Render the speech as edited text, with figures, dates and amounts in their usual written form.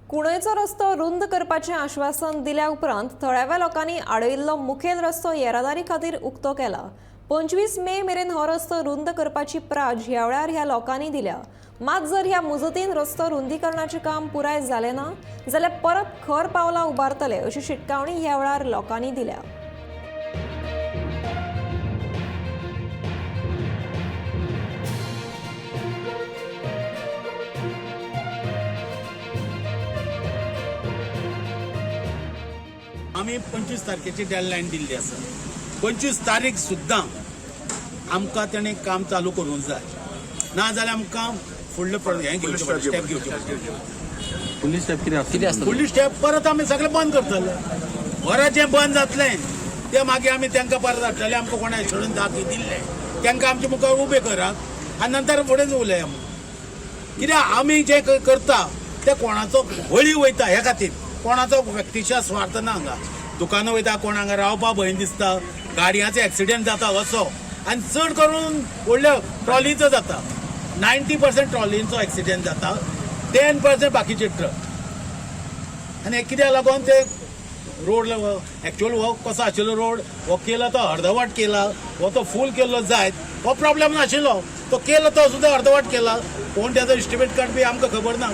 कुंडयचो रस्तो रुंद करपाचें आश्वासन दिल्या उपरांत थळाव्या लोकांनी आडयिल्लो मुखेल रस्तो येरादारी खातीर उक्तो केला. 25 मे मेरेन हो रस्तो रुंद करपाची प्राज ह्या वेळार ह्या लोकांनी दिल्या. मात जर ह्या मुजतीन रस्तो रुंदीकरणाचें काम पुराय जालें ना जाल्यार परत खर पावलां उबारतले अशी शिटकावणी ह्या वेळार लोकांनी दिल्या. आमी 25 तारखेची डेडलायन दिल्ली आसा. 25 तारीख सुद्दां आमकां तेणें काम चालू करूंक जाय, ना जाल्यार आमकां फुडलें हें घेवचें पडटलें, स्टेप घेवचें पडटलें. फुडली स्टेप कितें आसता? कितें आसता? फुडली स्टेप परत आमी सगळें बंद करतले. वरां जें बंद जातलें तें मागीर आमी तांकां परत हाडटले. आमकां कोणा एश्योरन्स दाखय दिल्लें तांकां आमचे मुखार उबें करात आनी नंतर फुडें उलया आमी. कित्याक आमी जें करता तें कोणाचो बळी वयता हे खातीर, कोणाचो व्यक्तिशा स्वार्थ ना. हांगा दुकानां वयता, कोण हांगा रावपा भंय दिसता, गाडयांचो एक्सिडेंट जाता असो, आनी चड करून व्हडल्या ट्रॉलीचो जाता. 90% ट्रॉलींचो एक्सिडेंट जाता, 10% बाकीचे ट्रक. आनी हे कित्याक लागून ते रोड एक्चुअल हो कसो आशिल्लो रोड हो केला तो अर्दवाट केला, हो तो फूल केल्लो जायत हो प्रॉब्लेम नाशिल्लो, तो केलो तो सुद्दां अर्दवाट केला. कोण त्याचो एस्टिमेट काडपी आमकां खबर ना.